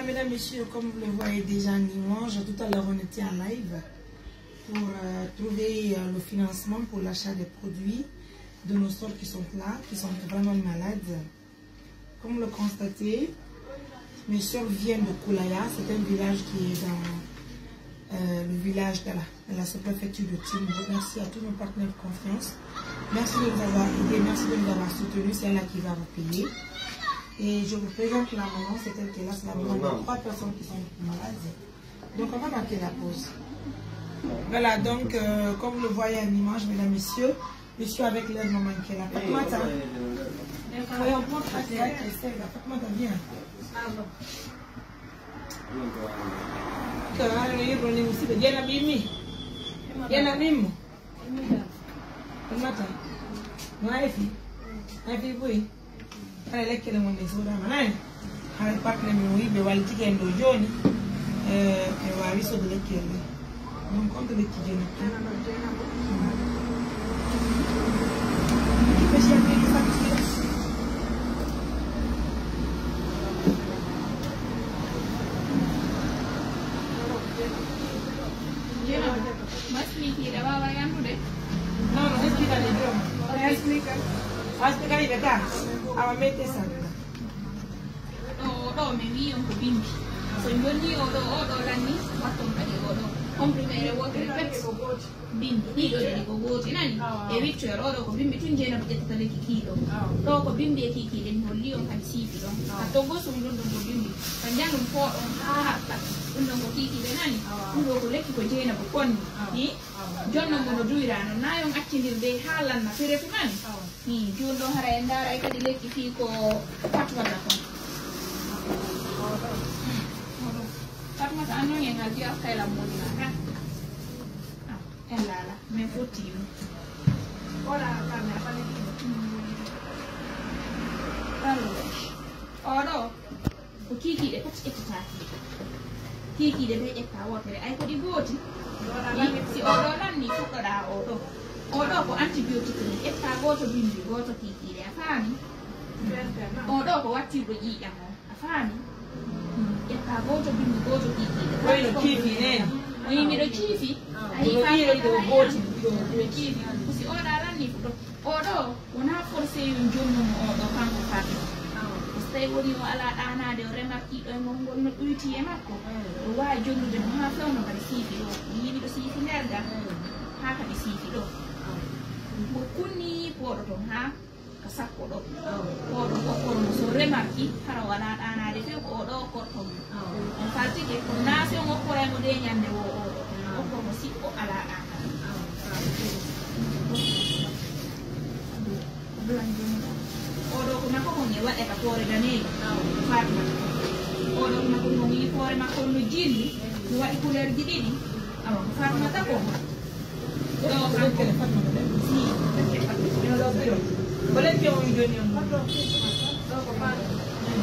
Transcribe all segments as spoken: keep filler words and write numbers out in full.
Mesdames, Messieurs, comme vous le voyez déjà, Nimange, tout à l'heure on était en live pour euh, trouver euh, le financement pour l'achat des produits de nos stores qui sont là, qui sont vraiment malades. Comme le constatez, mes soeurs viennent de Koulaya, c'est un village qui est dans euh, le village de la, de la sous-préfecture de Timbo. Merci à tous nos partenaires de confiance. Merci de nous avoir aidés, merci de nous avoir soutenus, c'est elle-là qui va vous payer. Et je vous présente la maman, c'est elle qui est là, c'est la maman de trois personnes qui sont malades. Donc on va marquer la pause. Voilà, donc euh, comme vous le voyez à l'image, mesdames, messieurs, je suis avec leur maman qui est là. Fatmata. Voyons, prends Fatmata qui est là. Fatmata, viens. Ka hano yirro ni musiɗɗo, Jeena ɓimmi. Jeena ɓimmo. Fatmata. No hayfi? Hayfi buy. Hara lekkere mon ɗe soodama nani? Hara partner min o yiɓe wallitike en ɗo jooni. Eh, en wawi soode lekkere ɗe. Donc on to lekki Jeena. Jeena. Masmiki ɗa wawa yandude? Non, non, explica le idioma. Explica. Explica le ta. Awa mete sa. Ɗo ɗo mi wi on ko bimbi. So jonni o ɗo o ɗo lanni watton kadi o ɗo. Comprimere wotere pet. Bimbi ɗiɗo ɗiɗi ko gooti nani. E wittoyre o ɗo ko bimbi tun Jeena ko ƴettata lekki kiiɗo. Ɗo ko bimbi e kiikiiɗe mi holli on kadi siifi ɗon. Ka toggo sum ɗum ɗon ko bimbi. Ka njanum fo ɗon haa haɓɓa. Ɗum ɗon ko kiikiiɗe nani. Ɗum ɗo ko lekki ko Jeena ko konni. Ni jonno mo no duwira non na yon accindir de haa lanna feretu nani. Ni juun ɗo hara en ndaara e kadi lekki fii ko Fatmata kon. Fatmata an non en aldi alkayla moni na ka. En laala mais fotti mi. Ora ka me afale ki. Oɗo ko kiikiiɗe pati ƴettata kiikiiɗe. Kiikiiɗe ɓe ƴetta wootere ay ko ɗi gooti. Si oɗo lanni fuɗɗoɗa oɗo. Oɗo ko antibiotique ni ƴetta gooto bimbi gooto kiikiiɗe a faami. Oɗo ko wattirɗo ƴiiƴam o a faami. Ƴetta gooto bimbi gooto kiikiiɗe. Wayno kiifi nene. O yimiɗo ciifi. A yi faami ɗo gooti. Ɗo ciifi ko si oɗa lanni fuɗɗo. Oɗo wona forcé yo jonnumo oɗo kanko Fatou. Ko so tawi woni o ala ɗanade o remarki ɗo e ngol ngol no ɗoyti e makko. O wawi jonnude mo ha fewno kadi siifi ɗo. Mi yiɗi ɗo siifi nder ga. Ha kadi siifi ɗo. Ko kunni poɗo ton ha ka sappo ɗo. Oɗo okkoro mo so remarki hara wala ɗanade few ko oɗo okkorto mo. On faltike ko nase on okkoray mo de ñande wo oɗo. Okkoro mo si o ala ɗanade. Oɗo ko makko kon e waɗe ka poore daneejo. Fatma. Oɗo ko makko kon yi poore makko no jilli. No waɗi couleur ji ɗiɗi. Awa ko Fatma tako. Ɗo kanko. Si. Ko lekki on joni on. Ɗo ko Fatma.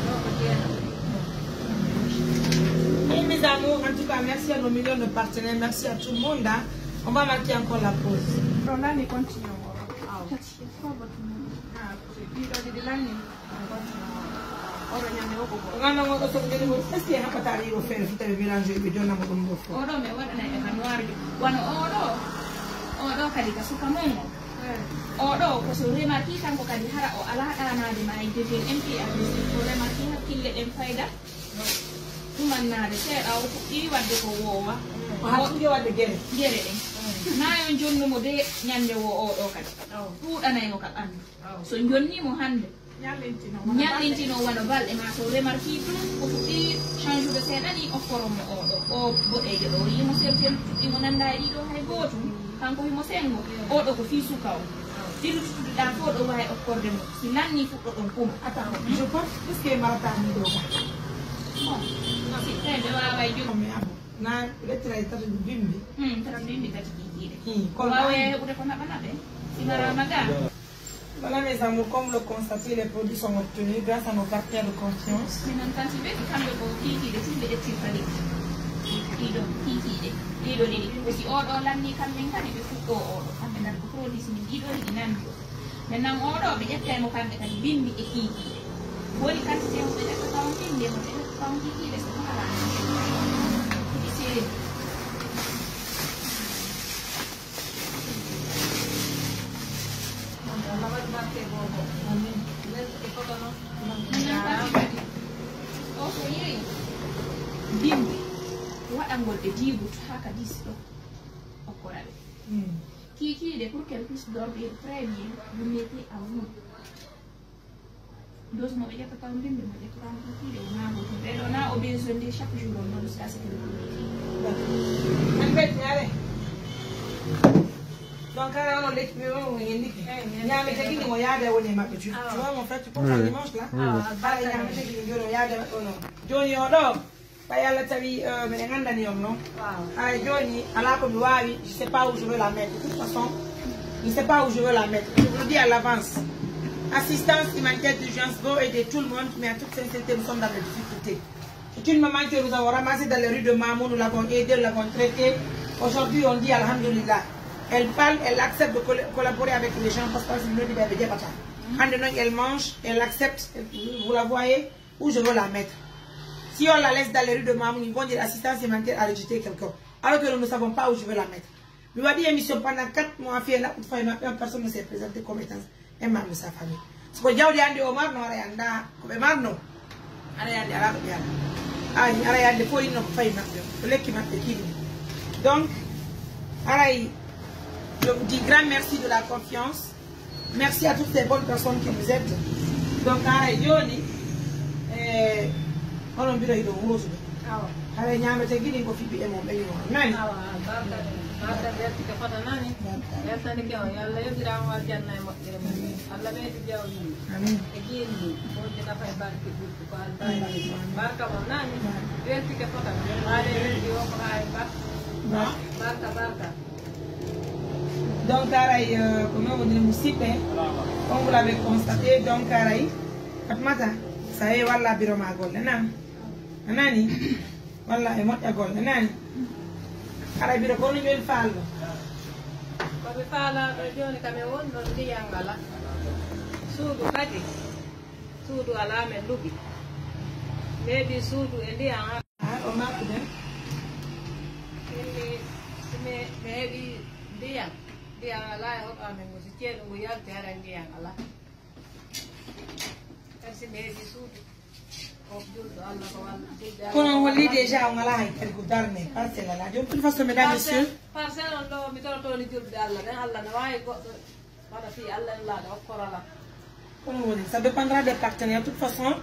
Ɗo ko Jeena. Et mes amours, en tout cas, merci à nos millions de partenaires, merci à tout le monde. Hein. On va marquer encore la pause. Ɗo nani continue. Awa. Ɗiɗo ɗiɗi lanni. Oɗo ñande o ko goo. Ngano ngoɗo soɓo joni mo est-ce que haɓata ɗiɗo feere fi tawi mélange ɓe jonnamo ɗum ɗo fof. Oɗo mi waɗanay e ka noir jo wano oɗo. Oɗo kadi ka suka mon o. Oɗo ko so remarki kanko kadi hara o ala ɗanade ma e devil M P A D C ko remarki hakkille ɗen fayda. Ɗumannade seeɗa o fuɗɗi wadde ko wowa. O hattike wadde gere. Gere ɗen. Nayon jonnumo de ñande wo oɗo kadi. Ɗuuɗanaymo ka ɓandu. So jonnimo hannde, ñallintino wano balɗe ma so remarki ɗum ko fuɗɗi change de seeɗa ni okkoro mo oɗo o boɗeejo ɗo yimo sertel fuɗɗi mo nannda e ɗiɗo hay gootum. Kanko himo sengo oɗo ko fii suka o. Ɗiɗo tuttuɗo ɗa fof ɗo wawi okkorde mo si lanni fuɗɗo ɗon kuma. Attends, je pense plus que marata ni ɗo ka. Bon, si tawi ɓe wawa e jogi. Mais abo na rettira e tata bimbi. Hmm, tata bimbi tati jijiɗe. Hmm, wawe heɓude ko naɓa naɓe si marama ga. Voilà mes amours, comme le constaté, les produits sont obtenus grâce à nos partenaires de confiance. Minen kanti ɓe kamɓe ko kiikiiɗe tun ɓe ƴettirta ɗi. Ɗiɗo kiikiiɗe ɗiɗo ɗiɗi ko si oɗo lanni kamɓen kadi ɓe fuɗɗo oɗo kamɓe kadi ko produit si min ɗiɗo ɗiɗi nanndi o. Ɓe nan oɗo ɓe ƴettay mo kamɓe kadi bimbi e kiikiiɗe. Woni quantité mo ɓe ƴetta tawon bimbi e mo ɓe ƴetta tawon kiikiiɗe so ko hala. So yeeyi bimbi waɗangol e diibutu haa ka dix ɗo okkora ɓe. Kiikiiɗe, pour qu'elle puisse dormir très bien, vous mettez à vous. Dose mo ɓe ƴetta taw bimbi mo ƴetta taw kiikiiɗe o nango to ɓe ɗo na o besoin de chaque jour on ɗon ça c'est le comité. En fait, ñaare. Donc, ara onon lekki ɓe on en liki. Ñaame tagi ni mo yaade woni e maɓɓe tu. Tu vois, mon frère, tu prends ton dimanche là. Ara ñaame tagi ni joni o yaade maɓɓe onon. Joni o ɗo. Ɓay Allah tawi euh, miɗen anndani on non. Haray joni ala ko mi waawi, je sais pas où je veux la mettre. De toute façon, je sais pas où je veux la mettre. Je vous le dis à l'avance. Assistance humanitaire d'urgence, go aider tout le monde, mais en toute sincérité, nous sommes dans des difficultés. C'est une maman que nous avons ramassée dans les rues de Mamou, nous l'avons aidée, nous l'avons traitée. Aujourd'hui, on dit Alhamdulillah. Elle parle, elle accepte de colla- collaborer avec les gens parce que c'est une débata. Hande non, elle mange, elle accepte, vous la voyez, où je veux la mettre. Si on la laisse dans les rues de Mamou, ils vont dire assistance humanitaire a rejeté quelqu'un. Alors que nous ne savons pas où je veux la mettre. Mi waɗi émission pendant quatre mois fii e laɓɓude fay maɓɓe on, personne ne s'est présenté comme étant un membre de sa famille. So ko jawdi anndi o marno, ara annda ko ɓe marno. Ara yande ala ko ɓe ala. Ay, ara yande fof inno ko fayi maɓɓe. Ko lekki maɓɓe kini. Donc, aray, je vous dis grand merci de la confiance. Merci à toutes ces bonnes personnes qui nous aident. Donc, aray joni, eh, onon mbiro hiɗo wurotude. Awa. Haray ñaamete giɗi ko fiɓi e mon ɓeñi on. Nani? Awa, barka de. Barka de, weltike fota nani? Weltanike on. Yo Allah yoɓirama aljanna e moƴƴere mum. Allah ɓeydu jawdi mum. Amin. E diini mum. Wonde nafa e barke ɓurɗo ko albarka. Barka mon nani? Weltike fota. Haale welti o ko haa e barka. Barka, barka. Donc, aray, euh, ko non woni musidɓe. Comme vous l'avez constaté, donc, aray, Fatmata, ça y est, walla biro ma golle, na? A nani? Walla e moƴƴa golle, nani? Aray, biro ko no joni faalɗo? Ko mi faalaaɗo joni kam e won ɗon ndiyan ala. Suudu kadi. Suudu ala men luɓi. Neeɓi suudu e ndiyan ala. Ah, o makkude. Inni si mi mi heɓi ndiyan, ndiyan ala e hoɗo amen ngo, si ceeɗu ngu yalti hara ndiyan ala. Kadi si mi heɓi suudu, ko julɗo Allah ko walla julɓe Allah. Kono on holli déjà on ala hay kadi ko darne parcelle ala. Joni toute façon mesdames messieurs. Parcelle on ɗo mi torotoni julɓe Allah ɓen, Allah ne wawi goɗɗo. Wala fii Allah en laaɗo okkorala. Comme on dit, ça dépendra des partenaires. De toute façon,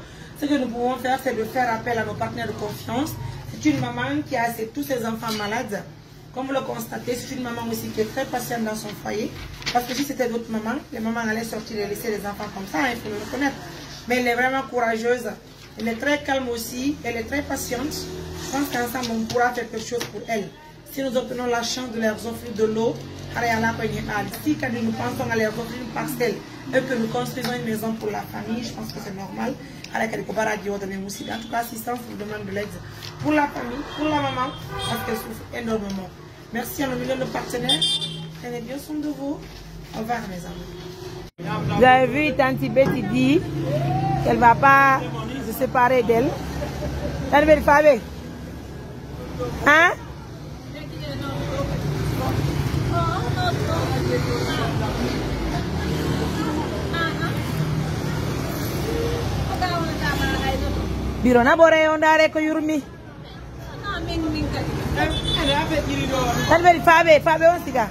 ce que nous pouvons faire, c'est de faire appel à nos partenaires de confiance. C'est une maman qui a ses- tous ses enfants malades. Comme vous le constatez, c'est une maman aussi qui est très patiente dans son foyer. Parce que si c'était d'autres mamans, les mamans allaient sortir et laisser les enfants comme ça, hein, il faut le reconnaître. Mais elle est vraiment courageuse. Elle est très calme aussi, elle est très patiente. Je pense qu'ensemble, on pourra faire quelque chose pour elle. Si nous obtenons la chance de leur offrir de l'eau, haray alaa ko en heɓaali. Si kadi nous pensons à leur offrir une parcelle et que nous construisons une maison pour la famille, je pense que c'est normal. Haray kadi ko baraji wodane musidɓe. En tout cas, assistance, vous demande de l'aide pour la famille, pour la maman, parce qu'elle souffre énormément. Merci à nos millions de partenaires. Prenez bien soin de vous. Au revoir, mes amours. Vous avez vu, Tante Betty dit qu'elle va pas se séparer d'elle. Tante Betty, Fabé. Hein? Biro na bore on dare ko yurmi. Tan mbeɗi faaɓe faaɓe on siga.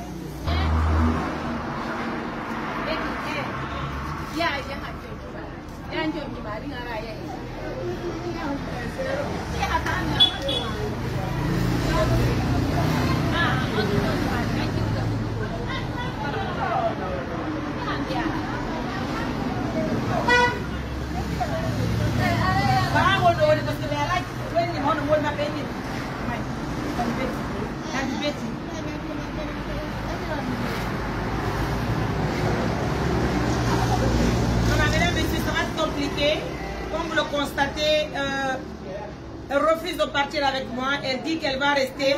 Voilà, mesdames, messieurs, ça va être compliqué. Comme vous le constatez, euh, elle refuse de partir avec moi. Elle dit qu'elle va rester.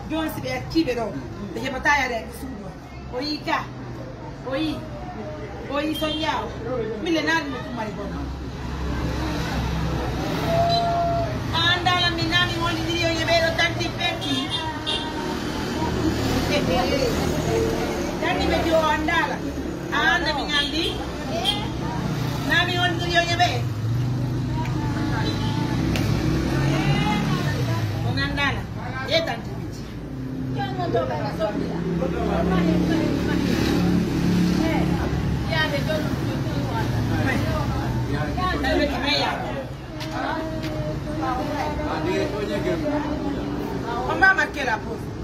Jooni si ɓe accii ɓe ɗo, ɓe heɓataa yaade e suudu. O yii ka, o yii, o yii Sonjaaw. Mille naani mo Kummari Bono. A anndaa lan mi naami wondidiri yo ñeɓe ɗo tanti perti. Tanti ɓe jo o anndaa lan. A anndaa mi ñandi. Naami wondidiri yo ñeɓe. O anndaa lan. E tanti ɓe ji. On va marquer la pause.